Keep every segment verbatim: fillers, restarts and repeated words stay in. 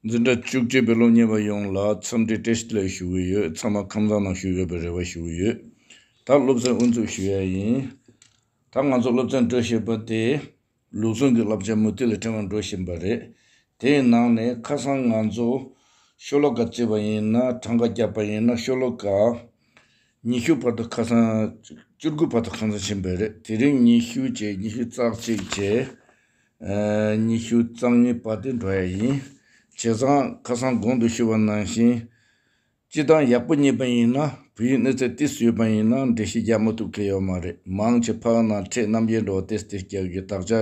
འཛིན་གྲྭ་བཅུ་གཅིག་པའི་སློབ་གཉེར་བ་ཡོངས་ལ་འཚམས་འདྲི་བཀྲ་ཤིས་བདེ་ལེགས་ཞུ་གི་ཡོད། ཚང་མ་ཁམས་བཟང་ནང་བཞུགས་ཡོད་པའི་རེ་བ་ཞུ་གི་ཡོད། ད་སློབ་ཚན་དབུ་འཛུགས་ཞུ་ཡ་ཡིན། ད་ང་ཚོ་སློབ་ཚན་འགྲོ་བཞིན་པ་དེ། ལུགས་ཟུང་གི་བསླབ་བྱ་མུ་མཐུད་ལ་ཕྲེང་བ་འགྲོ་བཞིན་པ་རེད། དེའི་ནང་ནས་ཁ་སང་ང་ཚོ་ཤོ་ལོ་ཀ་བརྩིས་པ་ཡིན་ན། གྲངས་ཀ་བརྒྱབ་པ་ཡིན་ན། ཤོ་ལོ་ཀ་ཉི་ཤུ་བར་དུ་ཁ་སང་། བཅུ་དགུ་བར་དུ་ཁ་སང་ཕྱིན་པ་རེད། དེ་རིང་ཉི་ཤུ་བྱས། ཉི་ཤུ་རྩ་གཅིག་བྱས། ཨ། ཉི་ཤུ་རྩ་གཉིས་བར་དེ་འགྲོ་ཡ་ཡིན། བྱས་ཙང་ཁ་སང་གོང་དུ་ཞུས་པ་ནང་བཞིན། སྤྱིར་བཏང་ཡག་པོ་རྙེད་པ་ཡིན་ན། བོད་ཡིག་གནས་ཚད་ཏོག་ཙམ་ཡོད་པ་ཡིན་ན་འགྲེལ་བཤད་རྒྱག་མ་ཐུབ་མཁན་ཡོད་མ་རེད། མང་ཆེ་ཕ་ནང་ཕྲད་རྣམ་དབྱེ་འདྲ་བོ་ཏོག་ཙམ་རྒྱག་གི། དག་ཆ་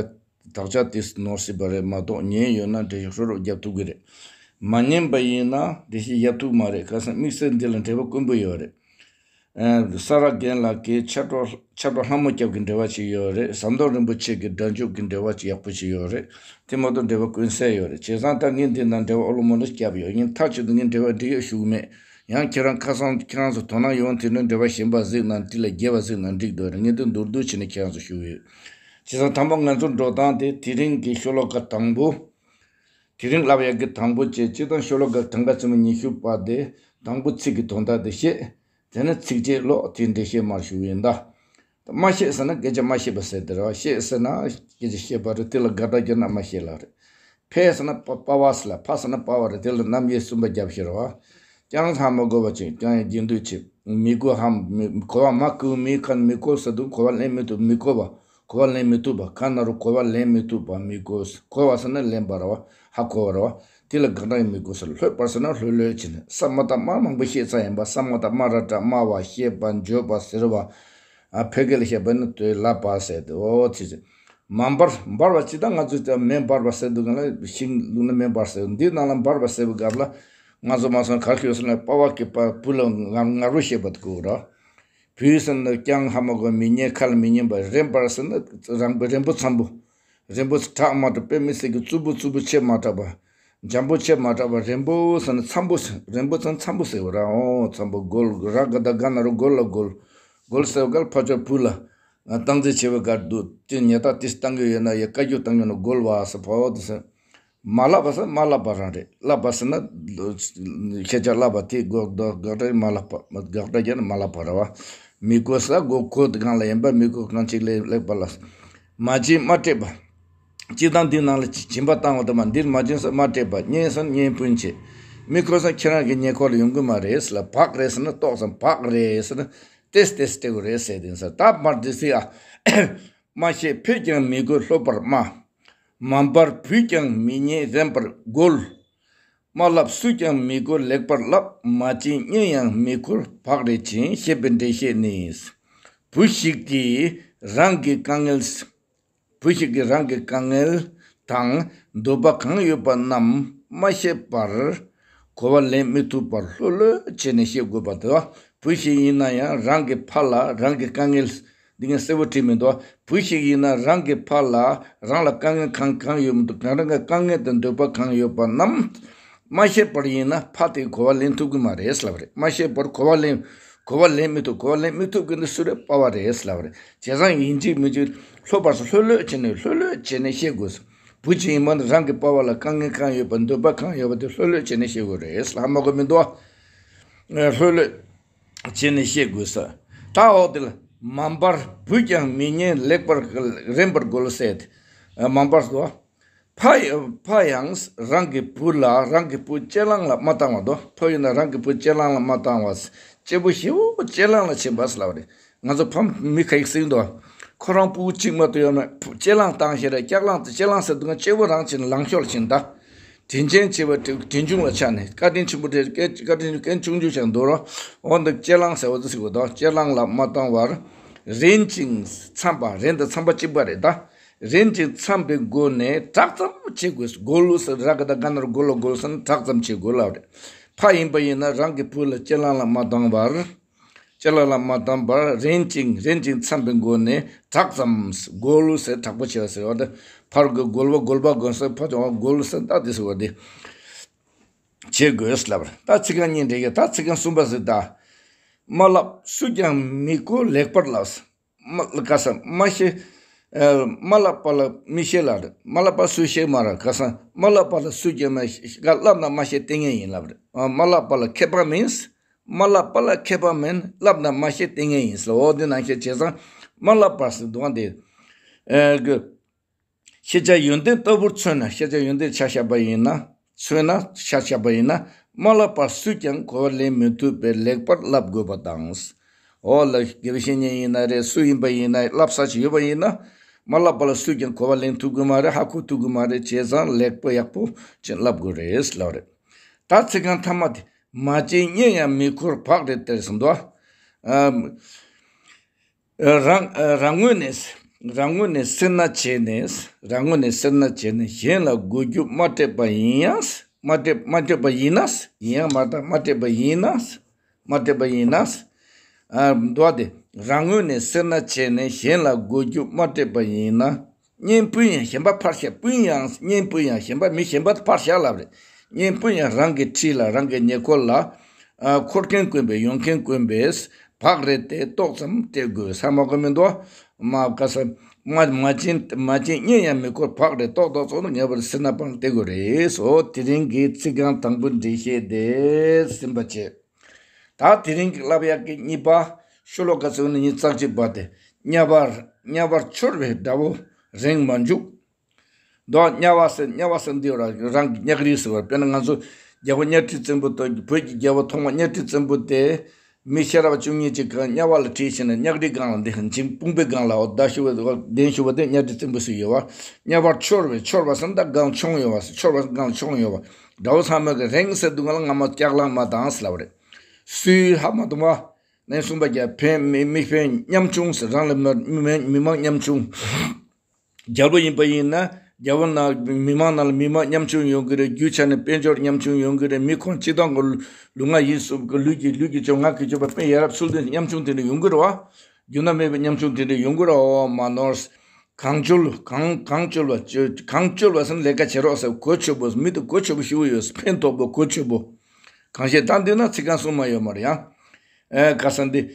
དག་ཆ་ཏོག་ཙམ་ནོར་སྲིད་པ་རེད་མ་གཏོགས། ཉན་ཡོད་ན་འགྲེལ་བཤད་ཧྲོ་རོ་རྒྱབ་ཐུབ་ཀྱི་རེད། མ་ཉན་པ་ཡིན་ན་འགྲེལ་བཤད་རྒྱབ་ཐུབ་མ་རེད། ཁ་སང་དམིགས་བསལ་འདི་ལ་འགྲེལ་པ་དཀོན་པོ་ཡོད་རེད། ཨ། ས་ར་རྒན་ལགས་ཀྱིས་ཕྱག་རྡོར་ཕྱག་རྡོར་ལྷ་མོ་སྐྱབས་ཀྱི་འགྲེལ་པ་ཅིག་ཡོད་རེད། ཟམ་གདོང་རིན་པོ་ཆེ་གི་སྒྲ་འཇུག་གི་འགྲེལ་པ་ཅིག་ཡག་པོ་ཅིག་ཡོད་རེད། དེ་མ་གཏོགས་འགྲེལ་པ་དཀོན་གསལ་ཡོད་རེད། བྱས་ཙང་ད་ངས་འདི་ན་འགྲེལ་པ་ཨོ་ལོ་མོ་ལོ་བརྒྱབ་ཡོད། ཡིན་མཐའ་གཅིག་ཏུ་ངས་འགྲེལ་པ་འགྲིག་ཡོད་ཞུ་གི་མེད། ཡང་ཁྱེད་རང་ཁ་སང་ཁྱེད་རང་ཚོ་དོ་སྣང་ཡོང་དུས་ན་འགྲེལ་པ་གཞན་པ་གཟིགས་ན་འགྲིག་ལ། རྒྱས་པ་གཟིགས་ན་འགྲིག་འདུག་རེད། ངས་དེ་མདོར་བསྡུས་བྱས་ནས་ཁྱེད་རང་ཚོ་ཞུ་གི་ཡོད། བྱས་ཙང་དང་པོ་ང་ཚོ་འགྲོ་སྟངས་དེ། དེ་རིང་གི་ཤོ་ལོ་ཀ་དང་པོ། དེ་རིང་བསླབ་ཡག་གི་དང་པོ་བྱས། སྤྱིར་བཏང་ཤོ་ལོ་ཀ་གྲངས་ཀ་བཅུ་མོ་ཉི་ཤུ་པ་དེ། དང་པོ་ཚིག་གི་དོན་དག་དེ་བཤད། དེ་ནས་ཚིགས་བཅད་ཀློག་དེ་འགྲེལ་བཤད་མར་ཞུ་གི་ཡིན་ད། མ་བཤད་ཟེར་ན་སྐད་ཆ་མ་བཤད་པ་ཟེར་དེ་རེད་བ། བཤད་ཟེར་ན་སྐད་ཆ་བཤད་པ་རེད། དེ་ལ་དགག་སྒྲ་བརྒྱབ་ན་མ་བཤད་ལབ་རེད། ཕལ་ཟེར་ན་པ་པ་བ་ཟེར་ལ། ཕ་ཟེར་ན་པ་བ་རེད། དེ་ལ་རྣམ་དབྱེ་གསུམ་པ་རྒྱབ་ཤེས་རེད་བ། ཀྱང་ཧ་མ་གོ་བ་ཅིག་ཀྱང་ཡང་རྒྱུན་མཐུད་ཅིག་མི་གོ་ཧ་མི་གོ་བ། མ་གོ་མི་ཁ་མི་གོ་ཟེར་དུས་གོ་བ་ལེན་མི་ཐུབ། མི་གོ་བ། གོ་བ་ལེན་མི་ཐུབ་པ། ག་ན་རུ་གོ་བ་ལེན་མི་ཐུབ་པ། མི་གོ། གོ་བ་ཟེར་ན་ལེན་པ་རེད་བ། ཧ་གོ་བ་རེད་བ། དེ་ལ་དགག་སྒྲ་ཡང་མི་དགོས་ཟེར། ལྷོད་པར་ཟེར་ན་ལྷོད་ལྷོད་བྱས་ནས། ས་མ་བཏགས་སྨ། མང་པོ་བཤད་ཚར་ཡིན་པ། ས་མ་བཏགས་སྨ་ར་བཏགས་སྨྲ་བ། བཤད་པ། བརྗོད་པ་ཟེར་བ། ཨ། བོད་སྐད་ལ་བཤད་པ་ནི་དོན་ལ་བབས་ཟེར་ཏེ། འོ་ཚིག་ཚིག་མ་འབར། འབར་བ་ཇི་ལྟར་ང་ཚོས་ཀྱང་མེ་འབར་བ་ཟེར་འདུག་ག་ལ། ཤིང་བླུགས་ན་མེ་འབར་ཟེར། འདིའི་ནང་ལ་འབར་བ་ཟེར་བའི་སྐབས་ལ། ང་ཚོ་མ་སོང་གར་ཁྱོད་ཟེར་ན་པ་བ་གི་པ་བུ་ལ་ང་ང་རོ་བཤད་པ་དེ་གོ་ར། བུ་ཟེར་ན་ཀྱང་ཧ་མ་གོ། མི་སྙན། ཁ་ལ་མི་སྙན་པ། རན་པར་ཟེར་ན་རང་རན་པོ་འཚམ་པོ། རན་པོ་དྲག་མ་དྲག་དཔེ་མི་སྲིད་ཀྱི་རྩུབ་པོ་རྩུབ་པོ་ཆེ་མ་དྲག་པ། འཇམ་པོ་ཆེ་མ་དྲག་པ། རན་པོ་ཟེར་ན་འཚམ་པོ་ཟེར། རན་པོ་ཟེར་ན་འཚམ་པོ་ཟེར་བ་ར། འོ་འཚམ་པོ། རྒོལ། ར་ག་བཏགས་རྒ་ན་རོ་རྒོ་ལ་རྒོལ། རྒོལ་ཟེར་བ་ག་ལ་ཕར་ཕྱོགས་བུ་ལ་སྟངས་འཛིན་བྱེད་པའི་སྐབས་སུ་དེ་ཉེས་དག་དེ་བཏང་གི་ཡོད་ན་ཡང་བཀའ་བཀྱོན་བཏང་གི་ཡོད་ན་རྒོལ་བ་ཟེར། ཕ་བོ་དེ་ཟེར། མ་བསླབས་པ་ཟེར་མ་བསླབས་པ་རང་རེད། བསླབས་པ་ཟེར་ན་ཤེས་བྱ་བསླབས་པ་དེ་གོ། དགག་སྒྲ་མ་བསླབས་པ། དགག་སྒྲ་བརྒྱབ་ན་མ་བསླབས་པ་རེད་བ། མི་གོ་ས་གོ། གོ་དེ་གང་ལ་ཡིན་པ། མི་གོ་གང་ཅིག་ལས་ལེགས་པར་བསླབས། མ་བྱིན་མ་སྤྲད་པ། སྤྱིར་བཏང་འདི་ནང་ལ་བྱིན་པ་བཏང་བ་དང་མ། འདིར་མ་བྱིན་ས་མ་སྤྲད་པ། བརྙས་ས་བརྙས་ཕུན་བྱེད། མི་ཁོ་ས་ཁྱེད་རང་གི་ཉེ་འཁོར་ལ་ཡོང་གི་མ་རེད་ཟེར་ལ། བག་རེད་ཟེར་ན་ཏོག་ཙམ་བག་རེད་ཟེར་ན་ཏེས་ཏེས་སྤྲད་དགོས་རེད་ཟེར་དེ་ཟེར། ད་མར་འདི་སྲིད་ཨ། མ་བཤད་ཕུད་ཀྱང་མི་གོ་ལྷོད་པར་སྨྲ། མ་འབར་བུས་ཀྱང་མི་སྙན་རན་པར་རྒོལ། མ་བསླབས་སུས་ཀྱང་མི་གོ་ལེགས་པར་བསླབ། མ་བྱིན་བརྙས་ཡང་མི་འཁོར་བག་རེ་བྱིན། ཞེས་པའི་འགྲེལ་བཤད་ནི། བུ་ཞིག་གིས་རང་གི་དཀའ་ངལ། བུ་ཞིག་གིས་རང་གི་དཀའ་ངལ་དང་འདོད་པ་གང་ཡོད་པ་རྣམས་མ་བཤད་པར་གོ་བ་ལེན་མི་ཐུབ་པར་ལྷོད་ལྷོད་བྱས་ནས་བཤད་དགོས་པ་དེ། བུ་ཞིག་ཡིན་ན་ཡང་རང་གི་ཕ་ལ་རང་གི་དཀའ་ངལ། འདི་ངས་གསལ་པོ་བྲིས་མི་འདུག་བུ་ཞིག་ཡིན་ན་རང་གི་ཕ་ལ་རང་ལ་དཀའ་ངལ་གང་གང་ཡོད་མི་འདུག་གང་རང་གི་དཀའ་ངལ་དང་འདོད་པ་གང་ཡོད་པ་རྣམས་མ་བཤད་པར་ཡིན་ན་ཕ་དེས་གོ་བ་ལེན་ཐུབ་ཀྱི་མ་རེད་ལབ་རེད། མ་བཤད་པར་གོ་བ་ལེན། གོ་བ་ལེན་མི་ཐུབ། གོ་བ་ལེན་མི་ཐུབ་ཀྱི་འདི་སུ་རེད། པ་བ་རེད་ལབ་རེད། བྱས་ཙང་ཡིན་གཅིག་མིན་གཅིག་ལྷོད་པར་སུ་ལྷོད་ལྷོད་བྱས་ནས་ལྷོད་ལྷོད་བྱས་ནས་བཤད་དགོས། བུ་ཅིག་ཡིན་པ་ན་རང་གི་པ་བ་ལ་དཀའ་ངལ་གང་ཡོད་པ་འདོད་པ་གང་ཡོད་པ་དེ་ལྷོད་ལྷོད་བྱས་ནས་བཤད་དགོས་རེད་ལབ་མ་དགོས་མི་འདུག་ལྷོད་ལྷོད་བྱས་ནས་བཤད་དགོས་ས། ད་འོག་དེ་ལ་མ་འབར་བུས་ཀྱང་མི་སྙན་ལེགས་པར་རན་པར་རྒོལ་ཟེར། མ་འབར་སོ། ཕ་ཕ་ཡང་རང་གི་བུ་ལ་རང་གི་བུ་གཅེས་ལང་ལ་མ་བཏང་བ་དོ། ཕ་ཡིན་ན་རང་གི་བུ་གཅེས་ལང་ལ་མ་བཏང་བ། གཅེས་པོ་ཞེ་པོ་གཅེས་ལང་ལ་ཕྱིན་པ་ཟེར་ལབ་རེད། ང་ཚོ་ཕ་མི་ཁ་ཡིག་སྲིད་དོ། ཁོ་རང་ཕྲུ་གུ་གཅིག་མ་གཏོགས་ཡོད་ན་གཅེས་ལང་བཏང་ཞེས་རེད། གཅེས་ལང་དེ་གཅེས་ལང་ཟེར་དུས་ང་གཅེས་པོ་རང་ཕྱིན་ལང་ཤོར་ཕྱིན་ད། དྲིན་ཆེན་ཆེ་བ་དྲིན་ཆུང་ལ་ཆགས་ནས། བཀའ་དྲིན་ཆེན་པོ་དེ་སྐད། བཀའ་དྲིན་སྐད་ཆུང་ཆུང་ཆགས་འདུག་རོ། འོ་འདི་གཅེས་ལང་ཟེར་བ་དེ་ཟེར་གོ་དོ། གཅེས་ལང་ལ་མ་བཏང་བར། རན་ཅིང་འཚམས་པ། རན་དང་འཚམས་པ་གཅིག་པ་རེད་ད། རན་ཅིང་འཚམས་པའི་སྒོ་ནས་དྲག་ཙམ་བྱེད་དགོས། རྒོལ་ལོ་ཟེར། ར་ག་བཏགས་རྒ་ན་རོ་རྒོ་ལ་རྒོལ་ཟེར་ན་དྲག་ཙམ་བྱེད་དགོས་ལབ་རེད། ཕ་ཡིན་པ་ཡིན་ན་རང་གི་བུ་ལ་གཅེས་ལང་ལ་མ་བཏང་བར། གཅེས་ལང་ལ་མ་བཏང་བར་རན་ཅིང་། རན་ཅིང་འཚམས་པའི་སྒོ་ནས་དྲག་ཙམ། རྒོལ་ལོ་ཟེར་དྲག་པོ་བྱེད་པ་ཟེར་བ་དེ། ཕར་རྒོལ་བ་རྒོལ་བ་རྒོལ་ཟེར། ཕར་རྒོལ་ལོ་ཟེར་ད་དེ་ཟེར་བ་དེ་བྱེད་དགོས་ལབ་རེད། ད་ཚིག་རྐང་གཉིས་འགྲིག་གི། ད་ཚིག་རྐང་གསུམ་པ་ཟེར་ད། མ་བསླབས་སུས་ཀྱང་མི་གོ་ལེགས་པར་བསླབས། མ་ག་ས་མ་ཤེས། ཨ། མ་བསླབ་པ་ལ་མི་ཤེས་ལབ་རེད། མ་བསླབ་པ་སུས་ཤེས་མ་རེད། ཁ་སང་མ་བསླབ་པ་ལ་སུས་ཀྱང་མ་ཤེས། བསླབ་ན་མ་ཤེས་ལྟས་ངན་ཡིན་ལབ་རེད། ཨ། མ་བསླབ་པ་ལ་མཁས་པ་མིན། མ་བསླབ་པ་ལ་མཁས་པ་མིན། བསླབ་ན་མ་ཤེས་ལྟས་ངན་ཡིན་ཟེར། འོ་དེ་ནང་བཞིན་བྱས་ཙང་མ་བསླབ་པ་ཟེར་དུས་དེ། ཨ། གི། ཤེས་བྱ་ཡོན་ཏན་ལྟ་བུར་མཚོན་ན། ཤེས་བྱ་ཡོན་ཏན་ཆ་བཞག་པ་ཡིན་ན། མཚོན་ན། ཆ་བཞག་པ་ཡིན་ན། མ་བསླབ་པར་སུས་ཀྱང་གོ་བ་ལེན་མི་ཐུབ་པས་ལེགས་པར་བསླབ་དགོས་པ་དང་། འོ་ལ་དགེ་བའི་བཤེས་གཉེན་ཡིན་ན་རེད། སུ་ཡིན་པ་ཡིན་ན། བསླབ་ས་ཅིག་ཡོད་པ་ཡིན་ན། མ་བསླབ་པ་ལ་སུས་ཀྱང་གོ་བ་ལེན་ཐུབ་ཀྱི་མ་རེད། ཧ་གོ་ཐུབ་ཀྱི་མ་རེད། བྱས་ཙང་ལེགས་པོ་ཡག་པོ་ཅིག་བསླབ་དགོས་རེད་ལབ་རེད། ད་ཚིག་རྐང་ཐ་མ་དེ། མ་བྱིན་གཉེན་ཡང་མི་འཁོར་བག་རེད་དེ་ཟེར་འདུག་ཨ། རང་རང་ངོས་ནས། རང་ངོས་ནས་སེར་སྣ་བྱས་ནས། རང་ངོས་ནས་སེར་སྣ་བྱས་ནས་གཞན་ལ་གོ་རྒྱུ་མ་སྤྲད་པ་ཡིན་ཡང་། མ་སྤྲད་མ་སྤྲད་པ་ཡིན་ན། ཡིན་ཡང་མ་རེད། མ་སྤྲད་པ་ཡིན་ན། མ་སྤྲད་པ་ཡིན་ན། ཨ། འདུག་སྟེ། རང་ངོས་ནས་སེར་སྣ་བྱས་ནས་གཞན་ལ་གོ་རྒྱུ་མ་སྤྲད་པ་ཡིན་ན། གཉེན་སྤུན་ཡང་གཞན་པ་ཕར་བཞག་སྤུན་ཡང་། གཉེན་སྤུན་ཡང་གཞན་པ། མི་གཞན་པ་ཕར་བཞག་ལབ་རེད། གཉེན་སྤུན་ཡང་རང་གི་འཁྲིས་ལ། རང་གི་ཉེ་འཁོར་ལ། ཨ། འཁོར་མཁན་དཀོན་པས། ཡོང་མཁན་དཀོན་པས། བག་རེ་སྟེ་ཏོག་ཙམ་སྤྲད་དགོས་ཟེར། མ་གོ་མི་འདུག་ཨ། མ་ག་ས། མ་མ་བྱིན་མ་བྱིན་གཉེན་ཡང་མི་འཁོར་བག་རེ། ཏོག་ཏོག་ཙམ་ངེས་པར་སེར་སྣ་པར་སྟེར་དགོས་རེད། འོ་དེ་རིང་གི་ཚིག་རྐང་དང་པོ་འགྲེལ་བཤད་དེ་ཟིན་པ་བྱས། ད་དེ་རིང་གི་བསླབ་ཡག་གི་གཉིས་པ། ཤོ་ལོ་ཀ་ཚིག་ནི་ཉི་ཤུ་རྩ་གཅིག་པ་དེ། དམྱལ་བར། དམྱལ་བར་འཆོར་བའི་དགྲ་བོ་རེངས་མ་འཇུག་མདོར་དམྱལ་བ་ཟེར། དམྱལ་བ་ཟེར་འདི་རང་གི་གཉའ་ཁྲི་ཟེར་བ། དཔེར་ན་ང་ཚོ་རྒྱལ་པོ་གཉའ་ཁྲི་བཙན་པོ་དང་། བོད་ཀྱི་རྒྱལ་པོ་ཐོག་མ་གཉའ་ཁྲི་བཙན་པོ་དེ། མི་ཤེས་རབ་བཅུ་གཉིས་ཀྱིས་གང་དམྱལ་བ་ལ་ཁྲིད་བྱས་ནས་གཉའ་ཁྲིའི་སྒང་ལ། འདི་ཅིང་དཔུང་པའི་སྒང་ལ། འོ་ད་ཞུ་བ་གདན་ཞུ་བ་དེ་གཉའ་ཁྲི་བཙན་པོ་ཟེར་ཡོད་པ། དམྱལ་བར་འཆོར་བའི། འཆོར་བ་ཟེར་ན་ད་སྒང་མཆོང་ཡོད་པ། འཆོར་བ་ཟེར་ན་སྒང་མཆོང་ཡོད་པ། དགྲ་བོ་ཚང་མས་གི་རེངས་ཟེར་དུས་སྒང་ལ་རྔ་མ་ལྕགས་གླང་མ་དང་ཟེར་ལབ་པ་རེད། སུས་ཧ་མ་གོ་བ། ནས་གསུངས་པ་རྒྱ། ཕན་མི་མི་ཕན་ཉམ་ཆུང་ཟེར། རང་ལས་མི་མི་མི་མང་ཉམ་ཆུང་། རྒྱལ་པོ་ཡིན་པ་ཡིན་ན། རྒྱལ་པོ་ནང་མི་མང་ནང་ལ་མི་མང་ཉམ་ཆུང་ཡོང་གི་རེད། རྒྱུ་ཆ་ནས་དཔལ་འབྱོར་ཉམ་ཆུང་ཡོང་གི་རེད། མི་ཁོང་སྤྱི་བཏང་གི་ལུས་ངག་ཡིད་གསུམ་གི་ལུས་ཀྱི་ལུས་ཀྱི་སྤྱོད་ངག་གི་སྤྱོད་པ་དཔེ་ཡ་རབས་ཚུལ་ལྡན་ཉམ་ཆུང་དེ་འདྲ་ཡོང་གི་རེད་བ། རྒྱུ་ན་མེད་པའི་ཉམ་ཆུང་དེ་འདྲ་ཡོང་གི་རེད་བ། མ་ནོར། གང་བཅོལ། གང་གང་བཅོལ་བ། གང་བཅོལ་བ་ཟེར་ན་ལས་ཀ་བྱེད་རོགས་ཟེར། གོ་ཆོད་པོ། མི་དེ་གོ་ཆོད་པོ་ཞུ་གི་ཡོད། ཕན་ཐོགས་པོ། གོ་ཆོད་པོ། གང་བཤད་ད་འདི་ན་ཚིག་རྐང་གསུམ་མ་ཡོད་མ་རེད་ཡ། ཨེ་ག་ས་འདི།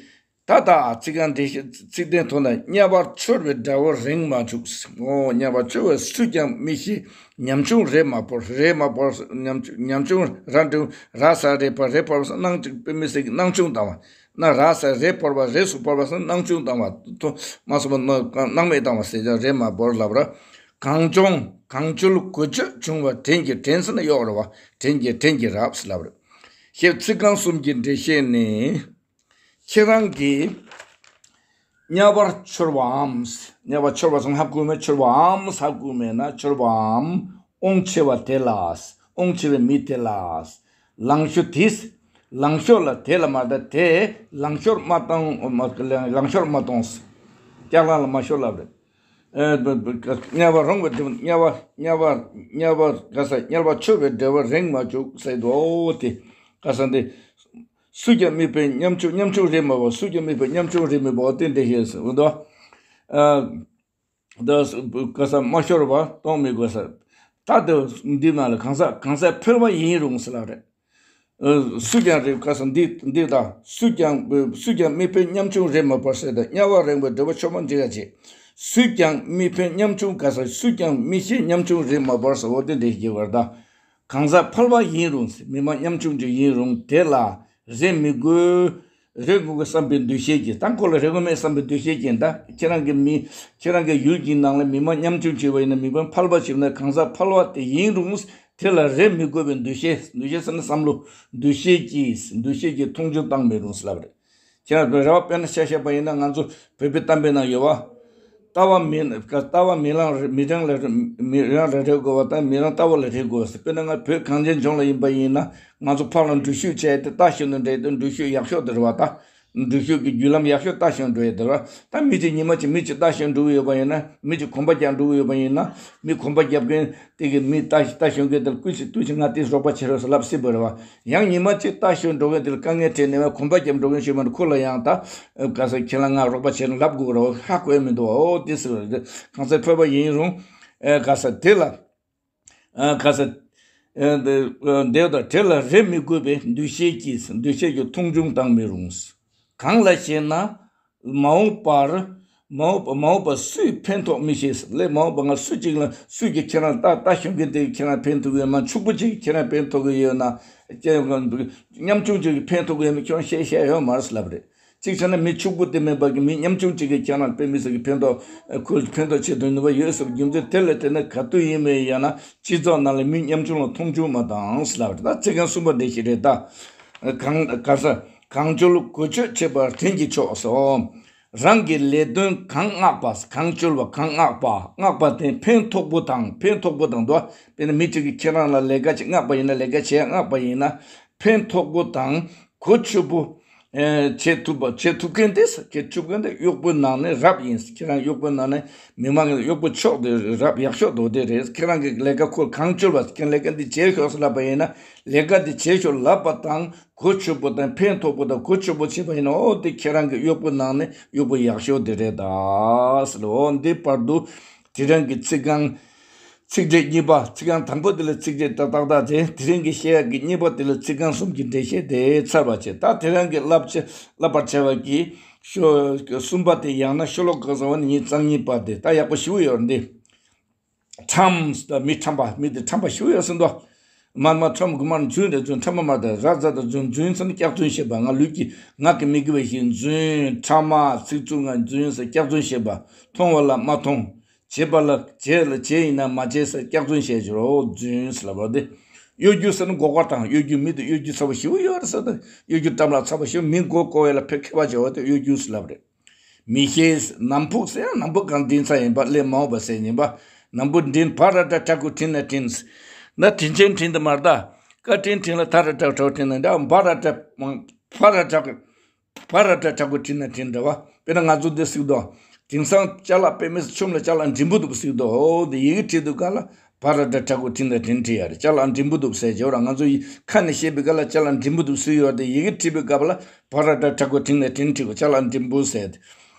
ད་ལྟ་ཚིག་རྐང་འགྲེལ་བཤད་ཚིག་དོན་ཐོག་ན། དམྱལ་བར་འཆོར་བའི་དགྲ་བོ་རེངས་མ་བཅུག་འོ་དམྱལ་བར་འཆོར་བའི་སུས་ཀྱང་མི་ཤེས། ཉམ་ཆུང་རེ་མ་བོར། རེ་མ་བོར། ཉམ་ཆུང་ཉམ་ཆུང་ར་འདྲུ་ར་ས་རེ་བར་རེ་བར་སྣང་ཅིག་དཔེ་མི་སྲིད་ཀྱི་སྣང་ཆུང་བཏང་བ། ན་ར་ས་རེ་བོར་བ། རེ་སུ་བོར་བ་ས་སྣང་ཆུང་བཏང་བ། ཐོ་མ་སོ་བ་སྣང་མེད་བཏང་བ་ཟེར་ཀྱང་རེ་མ་བོར་ལབ་ར། གང་བྱུང་གང་བཅོལ་གོ་ཆོད་བྱུང་བ་དྲན་གྱི། དྲན་ཟེར་ན་གཡོག་རེད་བ། དྲན་གྱི་དྲན་གྱི་རབ་ལབ་རེད། ཞེས་ཚིག་རྐང་གསུམ་གྱི་འགྲེལ་བཤད་ནི། ཁྱེད་རང་གིས་དམྱལ་བར་འཆོར་བའམ། དམྱལ་བར་འཆོར་བ་ཟེར་ན་ཧ་གོ་མེད། འཆོར་བའམ་ཧ་གོ་མེད་ན། འཆོར་བའམ་དབང་ཆེ་བ་དེ་ལ། དབང་ཆེ་བའི་མི་དེ་ལ། ལང་ཤོར་དེས། ལང་ཤོར་ལ་དེ་ལ་མ་ད་དེ་ལང་ཤོར་མ་བཏང་། ལང་ཤོར་མ་གཏོང་། ལྕགས་གླང་ལ་མ་ཤོར་ལབ་རེད། ཨེ་དམྱལ་བ་རུང་བའི་དམྱལ་བ་དམྱལ་བ་དམྱལ་བ་ག་ས་དམྱལ་བ་འཆོར་བའི་དགྲ་བོ་རེངས་མ་བཅུག་ཟེར་དོ། དེ་ག་ས་འདི། སུས་ཀྱང་མི་ཕན་ཉམ་ཆུང་། ཉམ་ཆུང་རེ་མ་བོར། སུས་ཀྱང་མི་ཕན་ཉམ་ཆུང་རེ་མི་བོར། དེ་འདྲ་ཞིག་ཟེར་འདུག་ཨ། ད་ག་ས་མ་ཤོར་བ་གཏོང་མི་དགོས་ས། ད་དེ་འདི་ནང་ལ་གང་ཟག་གང་ཟག་ཕལ་བ་ཡིན་རུང་ཟེར་ལབ་རེད། ཨ། སུས་ཀྱང་རེ་ག་ས་འདི་འདི་དང་། སུས་ཀྱང་སུས་ཀྱང་མི་ཕན་ཉམ་ཆུང་རེ་མ་བོར་ཟེར། ད་དམྱལ་བ་རེངས་པའི་དགྲ་བོ་འཆོར་མ་འཇིགས་ཡ་བྱེད། སུས་ཀྱང་མི་ཕན་ཉམ་ཆུང་། ག་ས་སུས་ཀྱང་མི་ཤེས་ཉམ་ཆུང་རེ་མ་བོར་ཟེར། འོ་དེ་འདྲ་ཞིག་བར་ད། གང་ཟག་ཕལ་བ་ཡིན་རུང་། མི་མང་ཉམ་ཆུང་ཅིག་ཡིན་རུང་དེ་ལ་རེ་མི་དགོས། རེ་དགོས་ཀྱི་བསམ་པའི་འདུ་ཤེས་ཀྱིས། ད་ཁོ་ལ་རེ་དགོས་མེད་བསམ་པའི་འདུ་ཤེས་ཀྱིས། ད་ཁྱེད་རང་གི་མི་ཁྱེད་རང་གི་ཡུལ་གྱི་ནང་ལ་མི་མང་ཉམ་ཆུང་བྱས་པ་ཡིན་ན། མི་མང་ཕལ་པ་བྱས་པ་ན། གང་ཟག་ཕལ་བ་དེ་ཡིན་རུང་དེ་ལ་རེ་མི་དགོས་པའི་འདུ་ཤེས། འདུ་ཤེས་ཟེར་ན་བསམ་བློ། འདུ་ཤེས་ཀྱིས། འདུ་ཤེས་ཀྱིས་མཐོང་ཆུང་བཏང་མི་རུང་ཟེར་ལབ་རེད། ཁྱེད་རང་རེ་བ་དཔེར་ན་ཆ་བཞག་པ་ཡིན་ན། ང་ཚོ་བོད་པའི་གཏམ་དཔེ་ནང་ཡོད་བ། ལྟ་བ་མི་ལྟ་བ་མི་རང་མི་རང་ལ་མི་རང་ལ་རེ་དགོས་པ་དང་། མི་རང་ལྟ་བ་ལ་རེ་དགོས་པ་ཟེར། དཔེར་ན་ང་བོད་གངས་ཅན་ལྗོངས་ལ་ཡིན་པ་ཡིན་ན། ང་ཚོ་ཕར་ལ་འགྲུལ་བཞུད་བྱས་ཏེ་ལྟ་ཞིག་ནས་འགྲོ་ཡ་དེ་འགྲུལ་བཞུད་ཡག་ཤོས་དེ་རེད་བ། ད་འགྲུལ་བཞུད་ཀྱི་བརྒྱུད་ལམ་ཡག་ཤོས་ལྟ་ཞིག་འགྲོ་ཡ་དེ་རེད་བ། ད་མི་གཅིག་ཉི་མ་གཅིག་མི་གཅིག་ལྟ་ཞིག་འགྲོ་གི་ཡོད་པ་ཡིན་ན། མི་གཅིག་གོམ་པ་རྒྱག་འགྲོ་གི་ཡོད་པ་ཡིན་ན། མི་གོམ་པ་རྒྱབ་མཁན་དེ་གི་མི་ལྟ་ལྟ་ཞིག་མཁན་དེ་ལ་སྐུ་མཁྱེན་ཐུགས་རྗེ་ཆེ། ང་དེ་རོགས་པ་བྱེད་རོགས་ཟེར་ལབ་སྲིད་པ་རེད་བ། ཡང་ཉི་མ་གཅིག་ལྟ་ཞིག་འགྲོ་མཁན་དེ་ལ་དཀའ་ངལ་འཕྲད་ནས་བ། གོམ་པ་རྒྱབ་འགྲོ་མཁན་ཞིག་མ་གཏོགས་ཁོ་ལ་ཡང་ད་ག་ས་ཁྱེད་ལ་ང་རོགས་པ་བྱེད་ན་ལབ་དགོས་རེད་བ། ཧ་གོ་ཡ་མི་འདུག་བ། འོ་དེ་ཟེར་བ་རེད། གང་ཟག་ཕལ་པ་ཡིན་རུང་ཨེ་ག་ས་དེ་ལ་ཨེ་ག་ས་ཨེ་འདི་ཨེ་འདི་དང་དེ་ལ་རེ་མི་དགོས་པའི་འདུ་ཤེས་ཀྱིས། འདུ་ཤེས་ཀྱིས་མཐོང་ཆུང་བཏང་མི་རུང་། གང་ལ་ཞེ་ན། མ་འོངས་པར་ མ་འོངས་པ་མ་འོངས་པ་སུས་ཕན་ཐོགས་མི་ཤེས། ལས་མ་འོངས་པ་ང་སུ་གཅིག་ལ་སུས་ཀྱིས་ཁྱེད་རང་ལྟ་ལྟ་ཤོང་མཁན་དེ་ཁྱེད་རང་ཕན་ཐོགས་ཀྱི་ཡོད་ན། ཕྱུག་པོ་གཅིག་ཁྱེད་རང་ཕན་ཐོགས་ཀྱི་ཡོད་ན། ཁྱེད་ཉམ་ཆུང་གཅིག་གིས་ཕན་ཐོགས་ཀྱི་ཡོད་ན་ཁྱོད་རང་བཤད་བཤད་ཡོད་མ་རེད་ལབ་རེད། གཅིག་བྱས་ན་མི་ཕྱུག་པོ་དེ་མིན་པ་གི་མི་ཉམ་ཆུང་གཅིག་གིས་ཁྱེད་རང་དཔེ་མི་སྲིད་ཀྱི་ཕན་ཐོགས་ཁོ་ཕན་ཐོགས་བྱེད་དུ་ནུས་པ་ཡོད་ཟེར་རྒྱུ་མཚན་དེ་ལ་བརྟེན་ནས་ག་དུས་ཡིན་མིན་ཡང་ན་སྤྱི་ཚོགས་ནང་ལ་མི་ཉམ་ཆུང་ལ་མཐོང་ཆུང་མ་བཏང་ལབ་རེད། ད་ཚིག་རྐང་གསུམ་པ་འདི་ཞིག་རེད་ད། གང་ག་ས་གང་བྱོལ་གོ་ཆོད་བྱེད་པར་དྲིན་གྱིས་ཕྱོགས་སོ། རང་གི་ལས་དོན་གང་མངགས་པ། གང་བྱོལ་བ་གང་མངགས་པ། མངགས་པ་དེ་ཕན་ཐོགས་པོ་དང་ཕན་ཐོགས་པོ་དང་འདུག་དཔེར་ན་མི་གཅིག་གིས་ཁྱེད་རང་ལ་ལས་ཀ་ཅིག་མངགས་པ་ཡིན་ན། ལས་ཀ་བྱེད་མངགས་པ་ཡིན་ན་ཕན་ཐོགས་པོ་དང་གོ་ཆོད་པོ་བྱེད་ཐུབ་པ། བྱེད་ཐུབ་མཁན་དེ། བྱེད་ཐུབ་མཁན་དེ་གཡོག་པོའི་ནང་ནས་རབ་ཡིན། ཁྱེད་རང་གཡོག་པོའི་ནང་ནས་མི་མང་གི་གཡོག་པོ་མཆོག་དེ་རབ་ཡག་ཤོས་དོ་དེ་རེད། ཁྱེད་རང་གི་ལས་ཀ་ཁོ་གང་བྱོལ་བ། ཁྱེད་ལས་ཀ་འདི་བྱེད་ཤོག་ཟེར་ལབ་པ་ཡིན་ན་ལས་ཀ་འདི་བྱེད་ཤོག་ལབ་པ་དང་གོ་ཆོད་པོ་དང་ཕན་ཐོགས་པོ་དང་གོ་ཆོད་པོ་བྱེད་པ་ཡིན་ན། ཨོ་དེ་ཁྱེད་རང་གི་གཡོག་པོ་ནང་ནས་གཡོག་པོ་ཡག་ཤོས་དེ་རེད་ད་ཟེར། ཨོ་འདི་བར་དུ་དེ་རིང་གི་ཚིག་རྐང་ཚིག་འགྲེལ་གཉིས་པ། ཚིག་རྐང་དང་པོ་དེ་ལ་ཚིག་འགྲེལ་ཏག་ཏག་ཏག་བྱས། དེ་རིང་གི་བཤད་ཡག་གི་གཉིས་པ་དེ་ལ་ཚིག་རྐང་གསུམ་གྱི་འགྲེལ་བཤད་དེ་ཚར་བ་བྱས། ད་དེ་རིང་གི་བསླབ་བྱ་བསླབ་པར་བྱ་བ་གི་ཤོ་གསུམ་པ་དེ། ཡང་ན་ཤོ་ལོ་ཀ་ཟེར་བ་ནི་ཉིས་རྩ་གཉིས་པ་དེ། ད་ཡག་པོ་ཞེ་པོ་ཡོད་འདི། ཁྲམ་ཟེར་མི་ཁྲམ་པ། མི་དེ་ཁྲམ་པ་ཞེ་པོ་ཡོད་ཟེར་འདུག་མར་མ་ཁྲམ་དགུ་མར་རྫུན་རེད། རྫུན་ཁྲམ་པ་མར་དང་ར་ཛ་དང་རྫུན། རྫུན་ཟེར་ན་སྐྱག་རྫུན་བཤད་པ། ང་ལུས་ཀྱི་ངག་གི་མི་དགེ་བའི་བཤེས་རྫུན། ཁྲམ་པ་ཚིག་རྩུབ་ངག་རྫུན་ཟེར་སྐྱག་རྫུན་བཤད་པ། མཐོང་བ་ལ་མ་མཐོང་། བྱེད་པ་ལ་བྱེད་ལ་བྱེད་ཡིན་ན་མ་བྱེད་ཟེར་སྐྱག་རྫུན་བཤད་ཀྱི་རོ། རྫུན་ཟེར་ལབ་པ་དེ། གཡོ་སྒྱུ་ཟེར་ན་མགོ་སྐོར་དང་གཡོ་སྒྱུ། མི་དེ་གཡོ་སྒྱུ་ཚ་པོ་ཞེ་པོ་ཡོད་རེད་ཟེར་ད། གཡོ་སྒྱུ་གཏམ་ལ་ཚ་པོ་ཞེ་པོ། མི་མགོ་སྐོར་བ་ལ་ཕན་མཁས་པ་བྱེད་པ་དེ་གཡོ་སྒྱུ་ཟེར་ལབ་རེད། མི་ཤེས། ནམ་ཕུགས་ཟེར་ཡང་ནམ་ཕུགས་གང་དྲན་ས་ཡིན་པ། སླད་མ་འོངས་པ་ཟེར་ཡིན་པ། ནམ་བུ་དྲིན་བ་ར་ཏྲ་ཏྲ་གུ་དྲིན་ན་དྲིན། ན་དྲིན་ཆེན་དྲིན་དུ་མར་ད། བཀའ་དྲིན་དྲིན་ལ་ད་ར་ཏྲ་ཏྲ་དྲིན་ན་འདྲ། བ་ར་ཏྲ་བ་ར་ཏྲ་གུ་བ་ར་ཏྲ་ཏྲ་གུ་དྲིན་ན་དྲིན་འདྲ་བ། དཔེར་ན་ང་ཚོ་འདི་སྲིད་དོ། དེང་སང་ཅ་ལག་དཔེ་མི་སྲིད་ཆུམ་ལ་ཅ་ལག་འབྲིང་པོ་འདུག་སྲིད་དོ། འོ་དེ་ཡི་གེ་བྲིས་འདུག་ག་ལ། བ་ར་ཏྲ་ཏྲ་གུ་དྲིན་ན་དྲིན་བྲིས་ཡ་རེད། ཅ་ལག་འབྲིང་པོ་འདུག་ཟེར་བྱས་ར། ང་ཚོ་ཡི་ཁ་ནས་བཤད་པའི་ག་ལ་ཅ་ལག་འབྲིང་པོ་འདུག་སྲིད་ཡོད་དེ། ཡི་གེ་བྲིས་པའི་སྐབས་ལ་བ་ར་ཏྲ་ཏྲ་གུ་དྲིན་ན་དྲིན་བྲིས་གོ། ཅ་ལག་འབྲིང་པོ་ཟེར་ཏེ།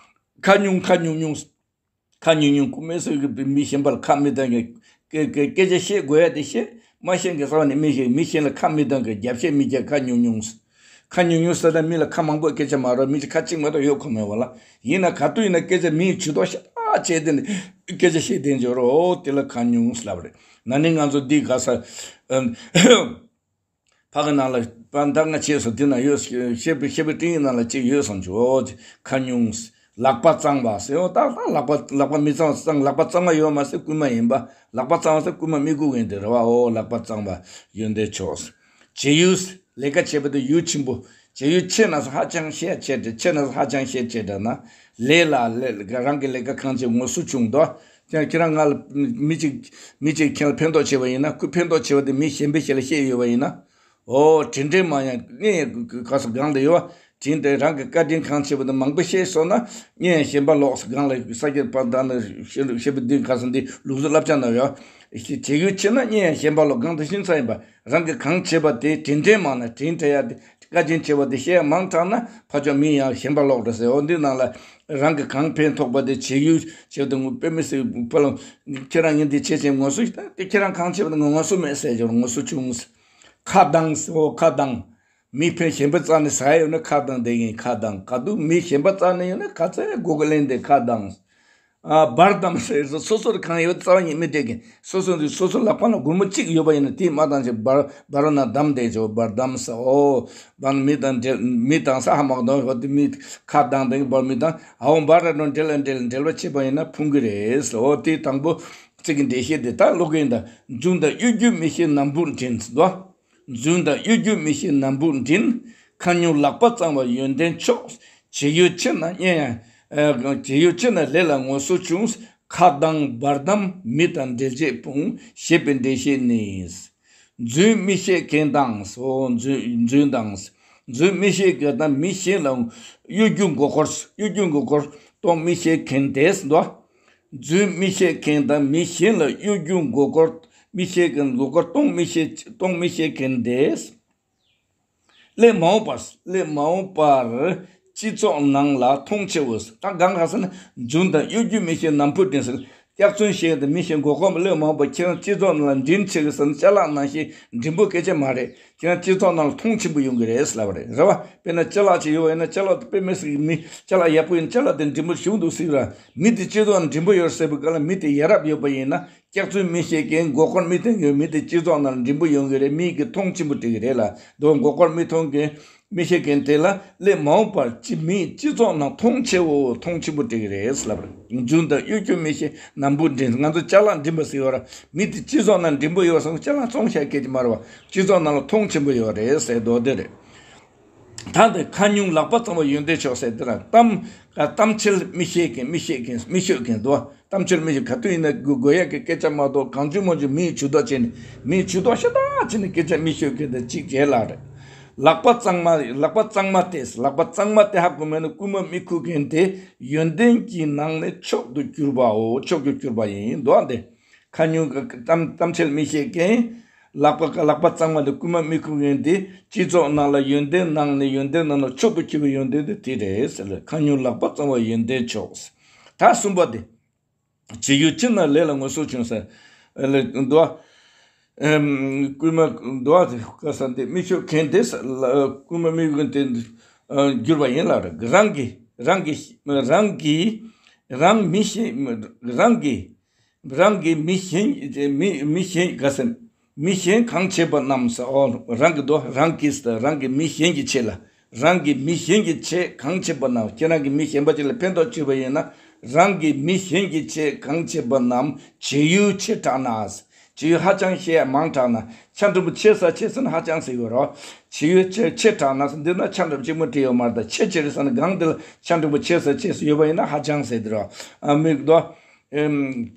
ཁ་ཉུང་ཁ་ཉུང་ཉུང་། ཁ་ཉུང་ཉུང་ཀུ་མེ་སོ་གི་མི་གཞན་པ་ལ་ཁ་མི་གཏོང་གི། སྐད་སྐད་སྐད་ཆ་བཤད་དགོས་ཡ་དེ་བཤད། མ་བཤད་མཁན་ས་བ་ནས་མི་ཞིག་མི་གཞན་ལ་ཁ་མི་གཏོང་གི། རྒྱབ་བཤད་མི་རྒྱག་ཁ་ཉུང་ཉུང་། ཁ་ཉུང་ཉུང་ཟེར་ན་མི་ལ་ཁ་མང་པོ་སྐད་ཆ་མ་རོགས། མི་ཁ་གཅིག་མ་གཏོགས་ཡོད་ཁོ་མེད་པ་ལ། ཡིན་ན་ག་དུས་ཡིན་ན་སྐད་ཆ་མི་ཇུས་གཏོགས་ཤ་སྟག་བྱས་དེ་ནས་སྐད་ཆ་བཤད་དེ་འཇོག་རོགས། དེ་ལ་ཁ་ཉུང་ཟེར་ལབ་རེད། ན་ནིང་ང་ཚོ་འདི་ག་ས་ཨམ། ཕ་གི་ནང་ལ་པ་ད་ང་བྱས་སོ་དེ་ན་ཡོད། བཤད་པའི་བཤད་པའི་སྤྲིང་ཡིག་ནང་ལ་གཅིག་ཡོད་བསམ་བྱུང་། ཨོ་ཁ་ཉུང་། ལག་པ་གཙང་བ་ཟེར། ཨོ་ད་ད་ལག་པ་ལག་པ་མི་གཙང་བ་གཙང་། ལག་པ་གཙང་བ་ཡོད་མ་ཟེར་རྐུན་མ་ཡིན་པ། ལག་པ་གཙང་བ་ཟེར་རྐུན་མ་རྨིག་གུ་ཡིན་དེ་རེད་བ། ཨོ་ལག་པ་གཙང་བ་ཡོན་ཏན་མཆོག་བྱེད་ཡུལ། ལས་ཀ་བྱེད་པ་དེ་ཡུལ་ཆེན་པོ། བྱེད་ཡུལ་ཆེ་ན་ཧ་ཅང་ཤེས་ཆེ་དྲགས། ཆེ་ན་ཧ་ཅང་ཤེས་ཆེ་དྲགས་ན། ལས་ལ་ལས་རང་གི་ལས་ཀ་གང་བྱེད་ངོ་སོ་ཆུང་དོ། ཀྱང་ཁྱེད་རང་ང་ལ་མི་གཅིག་མི་གཅིག་ཁྱེད་ལ་ཕན་ཐོགས་བྱས་པ་ཡིན་ན། ཁོས་ཕན་ཐོགས་བྱས་པ་དེ་མི་གཞན་པའི་ཞལ་ལ་བཤད་ཡོད་པ་ཡིན་ན། ཨོ་དྲིན་དྲན་མ་ཡང་ངས་ག་ས་གང་དུ་ཡོད་བ། དྲིན་དྲན། རང་གི་བཀའ་དྲིན་གང་བྱས་པ་དེ་མང་པོ་བཤད་སོང་ན་ངས་ཡང་ཞེན་པ་ལོག་ས་གང་ལ་ས་སྐྱ་པ་ད་ནི་བཤད་པ་འདི་ག་ས་འདི་ལུགས་སྲོལ་བསླབ་བྱ་ན་ཡོད། བྱེད་ཡུལ་ཆེ་ན་ངས་ཡང་ཞེན་པ་ལོག་གང་དུ་ཤིན་ཚ་ཡིན་པ། རང་གི་གང་བྱས་པ་དེ་དྲིན་དྲན་མང་ན་དྲིན་དྲན་ཡ་དེ། བཀའ་དྲིན་ཆེ་བ་དེ་བཤད་མང་དྲགས་ན་ཕ་ཕྱོགས་མི་ཡང་ཞེན་པ་ལོག་འགྲོ་ཟེར། འོ་འདི་ནང་ལ་རང་གི་གང་ཕན་ཐོགས་པ་དེ་བྱེད་ཡུལ་བྱེད་དུ་ངུ་དཔེ་མི་སྲིད་པ་ལ། ཁྱེད་རང་ངས་འདི་བྱེད་ཅེས་ངོ་སོ་ཞིག་ད་དེ་ཁྱེད་རང་གང་བྱེད་པ་དེ་ངོ་སོ་མེད་ཟེར་ཅོར་ངོ་སོ་ཆུང་ཟེར། ཁ་གདངས་ཟེར། འོ་ཁ་གདངས། མི་ཕན་གཞན་པ་རྩ་ནས་ཟ་ཡ་ཡོད་ན་ཁ་གདངས་བསྡད་ཀྱིན། ཁ་གདངས། ག་དུས་མི་གཞན་པ་རྩ་ནས་ཡོད་ན་ག་ཚད་མགོ་གི་ལེན་དེ་ཁ་གདངས། ཨ་བར་དམ་ཟེར། སོ་སོར་གང་ཡོད་རྩ་བ་ཉིད་མི་སྤྲད་མཁན། སོ་སོ་འདི་སོ་སོ་ལག་པ་ན་སྒོར་མོ་གཅིག་ཡོད་པ་ཡིན་ན་དེ་མ་བཏང་ཞིག་བར་བར་ན་བསྡམས་བསྡད་ཆོག་བར་དམ་ཟེར། ཨོ་བར་མི་དང་འབྲེལ་མི་དང་ས་ཧ་མ་གདོང་ཧོ་དེ་མི་ཁ་བཏང་དེ་བར་མི་དང་ཨའོ་བར་ར་ནོ་འབྲེལ་ལ་འབྲེལ་འབྲེལ་བ་བྱེད་པ་ཡིན་ན་ཕུང་གི་རེད་ཟེར། ཨོ་དེ་དང་པོ་ཚིག་གི་འགྲེལ་བཤད་དེ་ད་ཀློག་གི་ཡིན་ད། རྫུན་དང་གཡོ་སྒྱུ་མི་ཤེས་ནམ་བུ་འདྲེན་ཟེར་དོ། རྫུན་དང་གཡོ་སྒྱུ་མི་ཤེས་ནམ་བུ་འདྲེན། ཁ་ཉུང་ལག་པ་གཙང་བ་ཡོན་ཏན་མཆོག་བྱེད་ཡུལ་ཆེ་ན་གཉེན་ཡང་། བྱེད་ཡུལ་ཆེ་ན་ལས་ལ་ངོ་སོ་ཆུང་། ཁ་གདངས་བར་དམ་མི་དང་འབྲེལ་བྱེད་སྤོང་། ཞེས་པའི་འགྲེལ་བཤད་ནི། རྫུན་མི་བཤད་མཁན་དང་སོ། རྫུན་རྫུན་དང་། རྫུན་མི་བཤད་མཁན་དང་མི་གཞན་ལ་གཡོ་སྒྱུ་མགོ་སྐོར། གཡོ་སྒྱུ་མགོ་སྐོར་གཏོང་མི་ཤེས་མཁན་དེས་འདོ། རྫུན་མི་བཤད་མཁན་དང་མི་གཞན་ལ་གཡོ་སྒྱུ་མགོ་སྐོར་མི་ཤེས་མཁན། མགོ་སྐོར་གཏོང་མི་ཤེས་གཏོང་མི་ཤེས་མཁན་དེས། སླད་མ་འོངས་པར། སླད་མ་འོངས་པར་སྤྱི་ཚོགས་ནང་ལ་མཐོང་ཆེའོ། ད་གང་ག་ཟེར་ན་རྫུན་དང་གཡོ་སྒྱུ་མི་ཤེས་ནམ་བུ་འདྲེན་ཟེར། སྐྱག་རྫུན་བཤད་དེ་མི་ཤེས། མགོ་སྐོར་གླེང་མང་པོ། ཁྱེད་རང་སྤྱི་ཚོགས་ནང་ལ་འགྲིམ་ཆེ་གི་ཟེར་ན་ཅ་ལག་ནང་བཞིན་འགྲིམ་པོ་སྐད་ཆ་མ་རེད། ཁྱེད་རང་སྤྱི་ཚོགས་ནང་ལ་མཐོང་ཆེན་པོ་ཡོང་གི་རེད་ལབ་པ་རེད། རེད་བ། དཔེར་ན་ཅ་ལག་ཅིག་ཡོད་པ་ཡིན་ན་ཅ་ལག་དེ་དཔེ་མི་སྲིད་མི་ཅ་ལག་ཡག་པོ་ཡིན་ན་ཅ་ལག་དེ་འགྲིམ་པོ་ཞུགས་འདུག་ཟེར་ར། མི་དེ་སྤྱི་ཚོགས་ནང་འགྲིམ་པོ་ཡོད་ཟེར་བའི་སྐབས་ལ་མི་དེ་ཡ་རབས་ཡོད་པ་ཡིན་ན། སྐྱག་རྫུན་མི་བཤད་མཁན། མགོ་སྐོར་མི་གཏོང་མཁན། མི་དེ་སྤྱི་ཚོགས་ནང་འགྲིམ་པོ་ཡོང་གི་རེད། མི་གིས་མཐོང་ཆེན་པོ་འགྲིག་གི་རེད་ལ། དོ་མགོ་སྐོར་མི་གཏོང་མཁན་མི་བཤད་མཁན་དེ་ལ་གླེང་མང་པོ་བར་ཅི་མིས་སྤྱི་ཚོགས་ནང་མཐོང་ཆེ་བོ་མཐོང་ཆེན་པོ་འགྲིག་གི་རེད་ལབ་རེད། རྫུན་དང་གཡོ་སྒྱུ་མི་བཤད་ནམ་བུ་འགྲིམ། ང་ཚོ་ཅ་ལག་འགྲིམ་པ་ཟེར་ཡོད་ར། མི་དེ་སྤྱི་ཚོགས་ནང་འགྲིམ་པོ་ཡོད་སོང་ཅ་ལག་བཙོང་བྱ་སྐད་ཀྱི་མ་རེད་བ། སྤྱི་ཚོགས་ནང་ལ་མཐོང་ཆེན་པོ་ཡོད་རེད་ཟེར་མདོ་དེ་རེད། ད་འདི་ཁ་ཉུང་ལག་པ་གཙང་བ་ཡོན་ཏན་མཆོག་ཟེར་དེ་ར། གཏམ་གཏམ་འཆལ་མི་བཤད་མཁན། མི་བཤད་མཁན། མི་ཤོད་མཁན་དོ། གཏམ་འཆལ་མི་ཤོད། ག་དུས་ཡིན་ན་དགོས་དགོས་ཡག་གི་སྐད་ཆ་མ་གཏོགས་གང་བྱུང་མང་བྱུང་མི་ཡི་ཇུས་གཏོགས་བྱས་ནས། མི་ཡི་ཇུས་གཏོགས་ཤ་སྟག་བྱས་ནས་སྐད་ཆ་མི་ཤོད་མཁན་དེ་གཅིག་བྱས་ལ་རེད། ལག་པ་གཙང་མ། ལག་པ་གཙང་མ་སྟེ། ལག་པ་གཙང་མ་སྟེ་ཧ་གོ་མེད་ན་རྐུན་མ་མི་རྐུ་མཁན་དེ་ཡོན་ཏན་གྱི་ནང་ནས་མཆོག་ཏུ་གྱུར་པའོ། མཆོག་ཏུ་གྱུར་པ་ཡིན་དོ་འདི། ཁ་ཉུང་གི་གཏམ་གཏམ་འཆལ་མི་བཤད་མཁན། ལག་པ་ལག་པ་གཙང་མ་དེ་རྐུན་མ་མི་རྐུ་མཁན་དེ་སྤྱི་ཚོགས་ནང་ལ་ཡོན་ཏན་ནང་ནས་ཡོན་ཏན་ནང་ལ་མཆོག་ཏུ་གྱུར་པའི་ཡོན་ཏན་དེ་དེ་རེད་ཟེར་ལ། ཁ་ཉུང་ལག་པ་གཙང་བ་ཡོན་ཏན་མཆོག་ད་གསུམ་པ་དེ། བྱེད་ཡུལ་ཅི་ན་ལས་ལ་ངོ་སོ་བྱུང་ཟེར། ལ་འདུག་བ། ཨེམ། རྐུན་མ་འདུག་བ། ག་ས་འདི་མི་ཤོད་མཁན་དེ་ལ་རྐུན་མ་མི་རྐུ་མཁན་དེ་གྱུར་པ་ཡིན་ལ། རང་གི་རང་གི་རང་གི་རང་མི་ཤེས། རང་གི་རང་གི་མི་གཞན་མི་མི་གཞན་ག་ཟེར། མི་གཞན་གང་བྱེད་པ་རྣམས་ཨོ། རང་གི་དོ། རང་གིས་རང་གི་མི་གཞན་གྱི་ཆེད་ལ། རང་གི་མི་གཞན་གྱི་ཆེད་གང་བྱེད་པ་རྣམས། ཁྱེད་རང་གི་མི་གཞན་པ་ཅིག་ལ་ཕན་ཐོགས་བྱེད་པ་ཡིན་ན། རང་གི་མི་གཞན་གྱི་ཆེད་གང་བྱེད་པ་རྣམས་བྱེད་ཡུལ་ཆེ་དྲགས་ན། བྱེད་ཡུལ་ཧ་ཅང་ཤེས་ཡ་མང་དྲགས་ན། ཆ་འགྲིག་པོ་ཆེ་ས་ཆེ་ཟེར་ན་ཧ་ཅང་ཟེར་ཡོད་རོ། བྱེད་ཡུལ་ཆེ་ཆེ་དྲགས་ན་འདི་ན་ཆ་འགྲིག་པོ་གཅིག་མོ་བྲིས་ཡོད་མ་རེད། ད་ཆེ་ཆེ་རེད་ཟེར་ན་གང་དེ་ལ་ཆ་འགྲིག་པོ་ཆེ་ས་ཆེ་ས་ཡོད་པ་ཡིན་ན་ཧ་ཅང་ཟེར་དེ་རོ། ཨ་མིག་དོ། ཨེམ།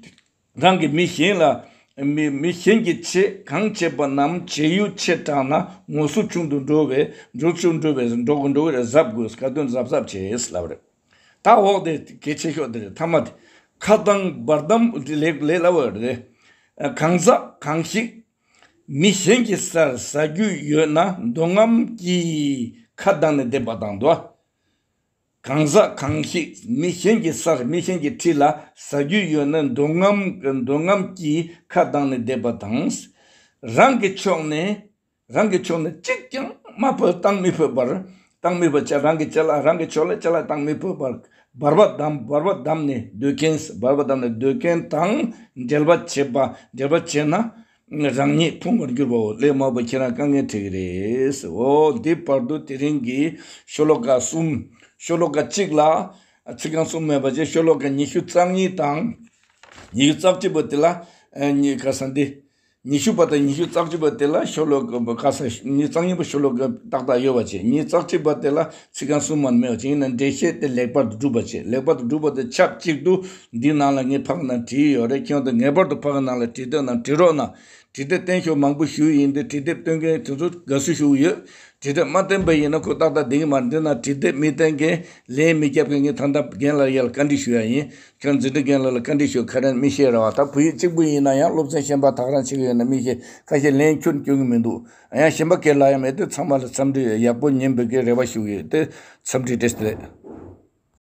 རང་གི་མི་གཞན་ལ། མི་མི་གཞན་གྱི་ཆེད་གང་བྱེད་པ་རྣམས་བྱེད་ཡུལ་ཆེ་དྲགས་ན་ངོ་སོ་ཆུང་དུ་འགྲོ་བས། འགྲོ་ཆུང་འགྲོ་བས། འགྲོ་དགོས་འགྲོ་གི་རེད། གཟབ་དགོས། ག་དོན་གཟབ་གཟབ་བྱེད་ལབ་རེད། ད་འོག་དེ་གལ་ཆེ་ཤོས་དེ་རེད། ཐ་མ་དེ་ཁ་གདངས་བར་གདམས་ལེགས་ལེགས་ལབ་པ་རེད། གང་ཟག་གང་ཞིག་མི་གཞན་གྱི་སར་ཟ་རྒྱུ་ཡོད་ན་འདོད་རྔམ་གྱིས་ཁ་གདངས་ནས་བསྡད་པ་དང་འདུག་གང་ཟག་གང་ཞིག་མི་གཞན་གྱི་སར་མི་གཞན་གྱི་འཁྲིས་ལ་ཟ་རྒྱུ་ཡོད་ན་འདོད་རྔམ་འདོད་རྔམ་གྱིས་ཁ་གདངས་ནས་བསྡད་པ་དང་། རང་གི་ཕྱོགས་ནས་རང་གི་ཕྱོགས་ནས་གཅིག་ཀྱང་མ་ཕོད་གཏོང་མི་ཕོད་པར། གཏོང་མི་ཕོད་ཅེས་རང་གི་ཅ་ལག་རང་གི་ཕྱོགས་ལས་ཅ་ལག་གཏོང་མི་ཕོད་པར་འབར་བ་བསྡམས་འབར་བ་བསྡམས་ནས་སྡོད་མཁན། འབར་བ་བསྡམས་ནས་སྡོད་མཁན་དང་འབྲེལ་བ་བྱེད་པ་འབྲེལ་བ་བྱས་ན། རང་ཉིད་ཕུང་བར་འགྱུར་བའོ། ལས་མང་པོ་ཁྱེད་རང་དཀའ་ངལ་འཕྲད་ཀྱི་རེད། འོ་འདི་བར་དུ་དེ་རིང་གི་ཤོ་ལོ་ཀ་གསུམ། ཤོ་ལོ་ཀ་གཅིག་ལ་ཚིག་རྐང་གསུམ་མེད་པ་བྱས། ཤོ་ལོ་ཀ་ཉི་ཤུ་རྩ་གཉིས་དང་། ཉི་ཤུ་རྩ་གཅིག་པ་དེ་ལ་ཨ་ཉི་ག་ས་འདི། ཉི་ཤུ་པ་དང་ཉི་ཤུ་རྩ་གཅིག་པ་དེ་ལ་ཤོ་ལོ་ཀ་ག་ས་ཉི་རྩ་གཉིས་པ་ཤོ་ལོ་ཀ་ཏག་ཏག་ཡོད་པ་བྱས། ཉི་རྩ་གཅིག་པ་དེ་ལ་ཚིག་རྐང་གསུམ་མ་མེད་པ་བྱས། ཡིན་ན་འགྲེལ་བཤད་དེ་ལེགས་པར་དུ་གྲུབ་པ་བྱས། ལེགས་པར་དུ་གྲུབ་པ་དེ་ཆབས་ཅིག་ཏུ་འདི་ནང་ལ་ངས་ཕག་ནང་བྲིས་ཡོད་རེད། ཁྱོད་ཚོ་ངེས་པར་དུ་ཕག་ནང་ལ་བྲིས་དེབ་ནང་བྲིས་རོགས་གནང་། བྲིས་དེབ་བསྟན་ཤོག་མང་པོ་ཞུས་ཡིན་དུས་བྲིས་དེབ་སྟོན་མཁན་དེ་ཚོ་དགའ་བསུ་ཞུ་གི་ཡོད། བྲིས་དེབ་མ་བསྟན་པ་ཡིན་ན་ཁོ་ཏག་ཏག་བསྡད་ཀྱི་མ་རེད། འདི་ན་བྲིས་དེབ་མི་བསྟན་མཁན་ལན་མི་རྒྱབ་མཁན་ངས་ད་ལྟ་རྒན་ལགས་ཡར་ལ་བཀའ་འདྲི་ཞུ་ཡ་ཡིན། ཁྱོད་འཛིན་གྲྭ་རྒན་ལགས་ལ་བཀའ་འདྲི་ཞུ། ཁ་རན་མི་ཤེས་ར་བ། ད་བོད་ཡིག་གཅིག་པུ་ཡིན་ན་ཡང་སློབ་ཚན་གཞན་པ་ད་ག་རང་བྱེད་ཀྱི་ཡོད་ན་མི་ཤེས། ཁ་ཤས་ལན་ཁྱོན་སྐྱོན་གྱི་མི་འདུག་ཡང་གཞན་པ་སྐད་ལ་ཡང་མེད་དུས་ཚང་མ་ལ་འཚམས་འདྲི་ཡག་པོ་ཉན་པའི་གི་རེ་བ་ཞུ་གི་ཡོད་དེ། འཚམས་འདྲི་བཀྲ་ཤིས་བདེ་ལེགས།